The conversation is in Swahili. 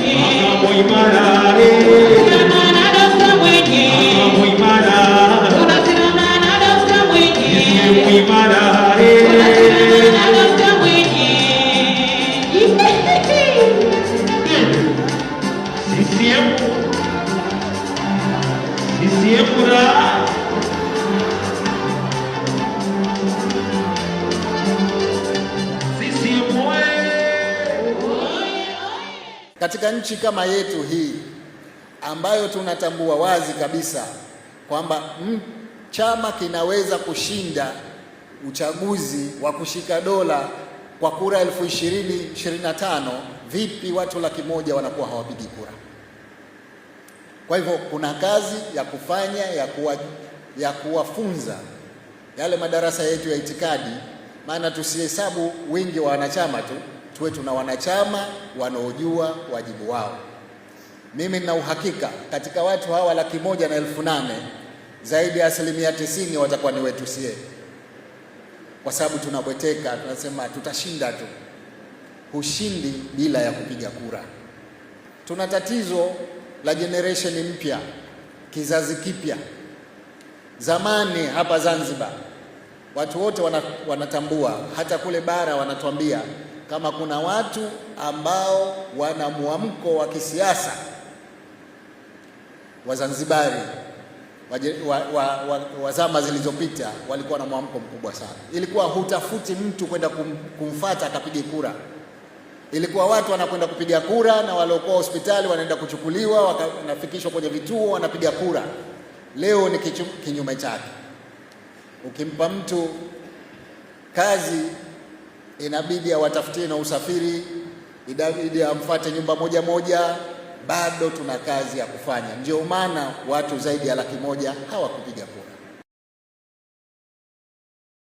Makamu imara, makamu imara, CCM imara. CCM, CCM ra. CCM oye! Katika nchi kama yetu hii ambayo tunatambua wazi kabisa kwamba chama kinaweza kushinda uchaguzi wa kushika dola kwa kura 20,025, vipi watu 100,000 wanakuwa hawapigi kura? Kwa hivyo kuna kazi ya kufanya ya kuwafunza yale madarasa yetu ya itikadi, maana tusihesabu wingi wa wanachama tu, tuwe tuna wanachama wanaojua wajibu wao. Mimi nina uhakika katika watu hawa 108,000 zaidi ya 90% watakuwa ni wetu sie, kwa sababu tunabweteka, tunasema tutashinda tu. Hushindi bila ya kupiga kura. Tuna tatizo la generation mpya, kizazi kipya. Zamani hapa Zanzibar watu wote wanatambua, hata kule bara wanatuambia kama kuna watu ambao wana mwamko wa kisiasa Wazanzibari wa zama zilizopita walikuwa na mwamko mkubwa sana. Ilikuwa hutafuti mtu kwenda kumfata akapige kura. Ilikuwa watu wanakwenda kupiga kura, na waliokuwa hospitali wanaenda kuchukuliwa, wanafikishwa kwenye vituo, wanapiga kura. Leo ni kinyume chake. Ukimpa mtu kazi, inabidi awatafutie na usafiri, inabidi amfuate nyumba moja moja. Bado tuna kazi ya kufanya. Ndio maana watu zaidi ya 100,000 hawakupiga kura.